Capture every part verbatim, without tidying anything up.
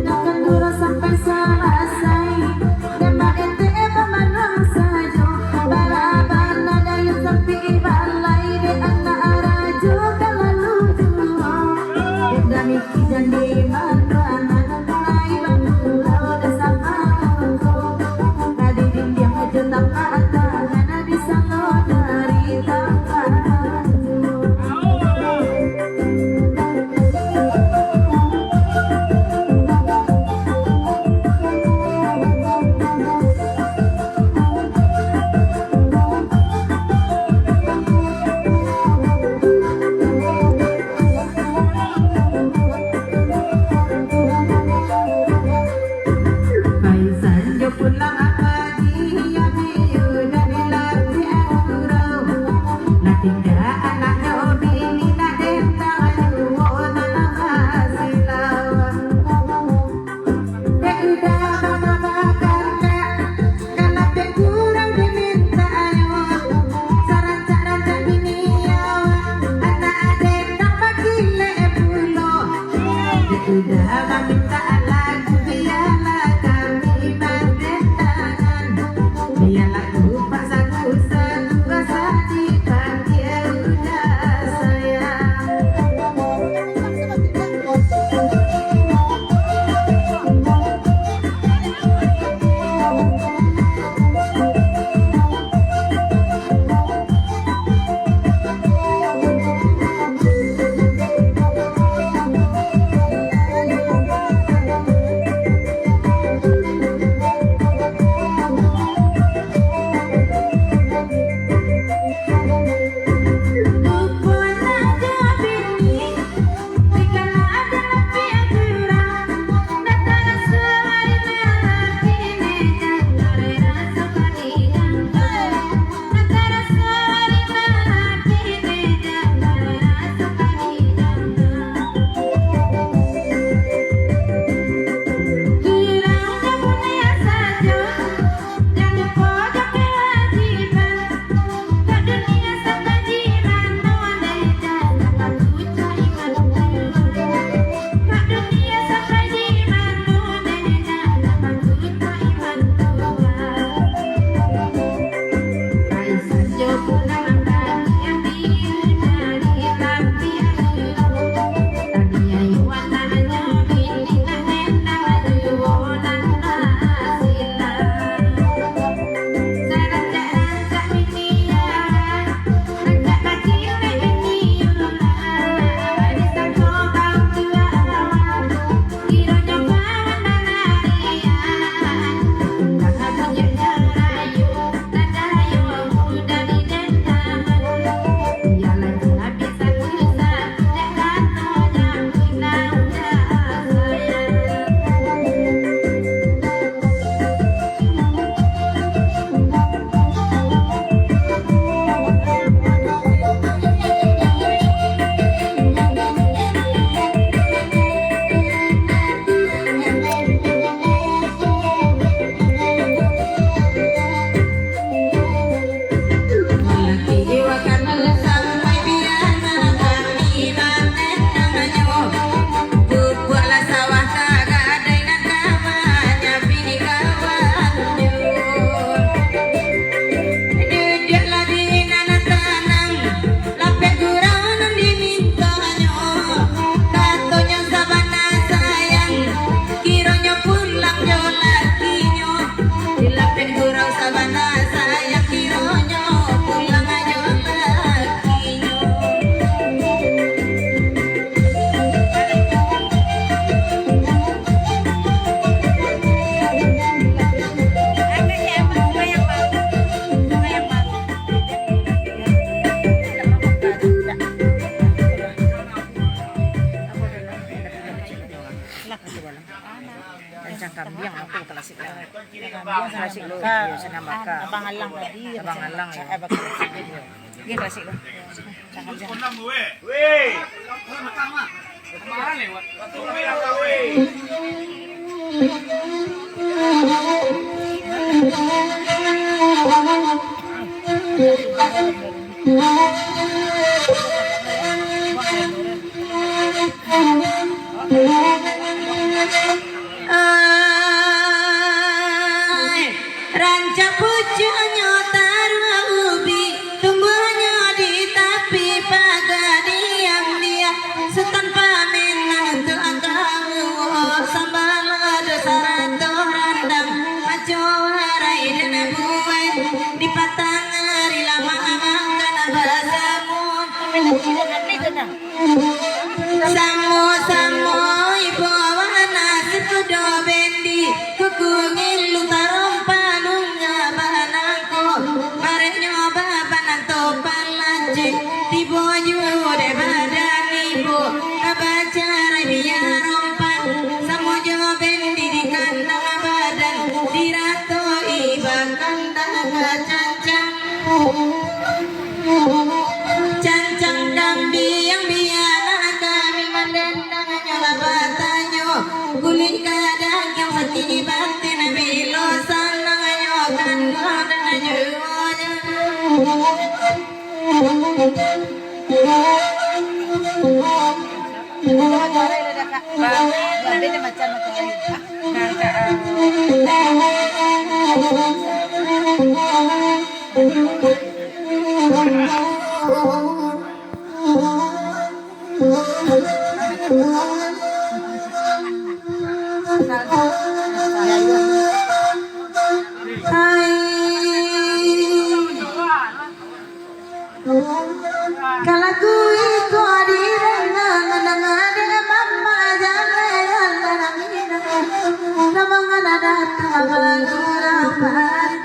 Dangkan dulu sampai salasai. Damba ente bamanuang sajo. Bara bana dayun sampai balai. Dek anak rajo ka lalu juo. Dek damiki jandi manuangan. Lai bapulau dasar malangko. Tadi dindiang ajo tampak tangan. Di sano dari tampak. Paisan jo pulang pagi, iyo diudah dilatih urau. Lah tingga anaknyo bini nak dendang juo nan basilau. Dek udah mama bakandak, Kalapiak kurang dimintak ayo, sarancak-rancak bini awak, anak dendang bakilek pulo. Dek udah bamintak lagu, bialah kami badendangan. Bialah kupak sagu-sagu, basa dipanggil Abang Alang tadi. Abang Alang, ya. Abang Alang. Dia kasih lah. Ai, rancak pucuaknyo taruah ubi, tumbuahnyo di tapi paga diam-diam. Sutan pamenan tu angka uwo, sambal lado sarato randang, maco warai dan buwai, di patang ari lah makan basamo. Samo-samo ibo wana sikudo bendi, kuku ngilu tarompa lunga banangko, bareknyo babanan topan lancik, tibo juo dek badan ibo, babacarai biar rompan, samo jo bendi di kandang badan, diratoi bakandang kacancang. Cancang kambiang bialah kami mandendang, nyo lah batanyo, kulik ka dagiang sakik batin, bilo sanang nyo kanduang dan juo. Hai. Kalagu iko didengar, dengar dek mama jaleh, jaleh nangin. Namongan datang bagurang,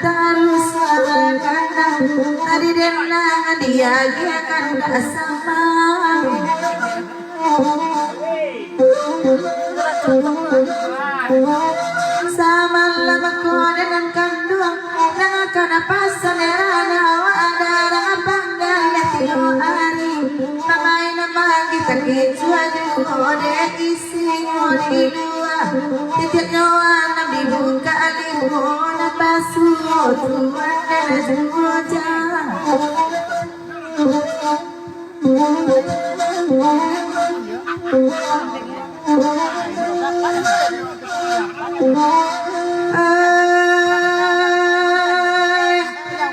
taruih sabalah kandang. Tadi dengar diagiahkan ka sama. Samalam ko dengan kanduang, nan kana pasan erana awak darah panggang tigo ari. Pamain manggi takicuah juo dek isinyo di lua. Titiaknyo anam dibuka limo, nan basuo tuan dan juo jan. Ai,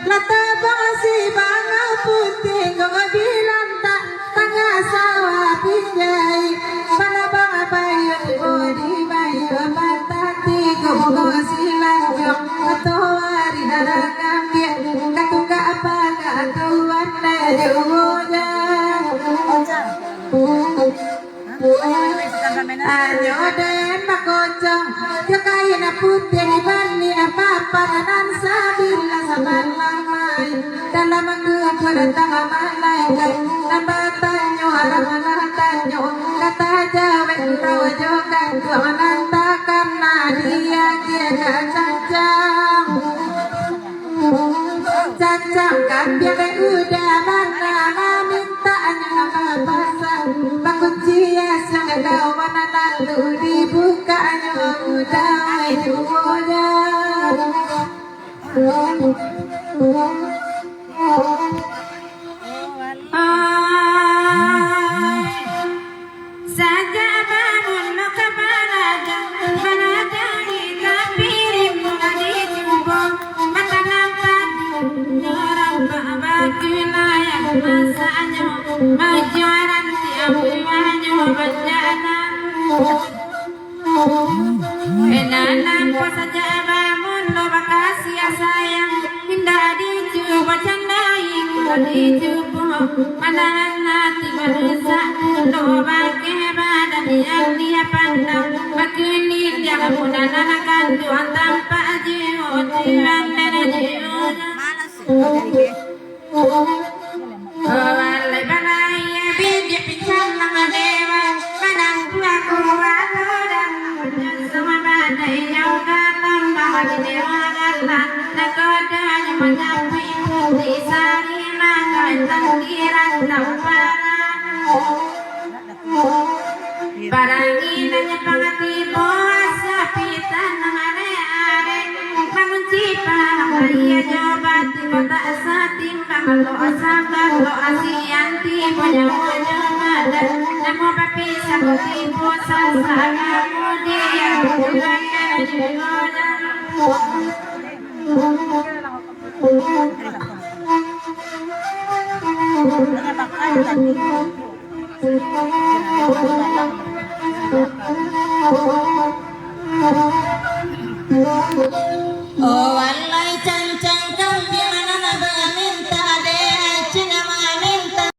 lah tabang si banga putiah, kok bilang tak tangah sawah pinjai. Panabang apai yo tibo di bayo, patah tigo bungo silanjong, matoari darah kambiak, katunggak apak katuan juo jan. Anyo den bakocong, jo kain putiah di baliak papan nan sabilah sabalah mai. Dalam kubua datang malaikat, nan batanyo, alah malah tanyo, ka tajawek urang jo kanduang, nan takana diagiah ka cancang. Cancang kambiang udah bana, mamintaknyo bapasan, bakunci asa kawan, lalu dibukaknyo udah juo jan. Ai, sajak bangun lo ka baraja, baraja di tapi rimbun di jumbo, mata nampak nyorang bak batu layang masaknyo, majuaran tiap buahnyo banjana. Enak nangko sajak bangun lo bakasiah sayang, indak dicubo candai, indak dicubo manahan ati, badesak pulo bakeh badan yang dia pandang, bakini dia mudah anak kanduang tampak jiwa, jiwa dan jiwa. Walai balai, bijak pincang nang dewa, manang kuah kuah orang, sama badai yang dalam, bagi dewa dalam. Tangkiran tamparan. Barangin nyo pangatibo, sapitan mangarek-arek, mangunci pahamai jo batibo tak satimbang, lo asam, lo asian, tibo nyo jo badan, namo bapisah tibo sasana, kemudian bukan di dalam.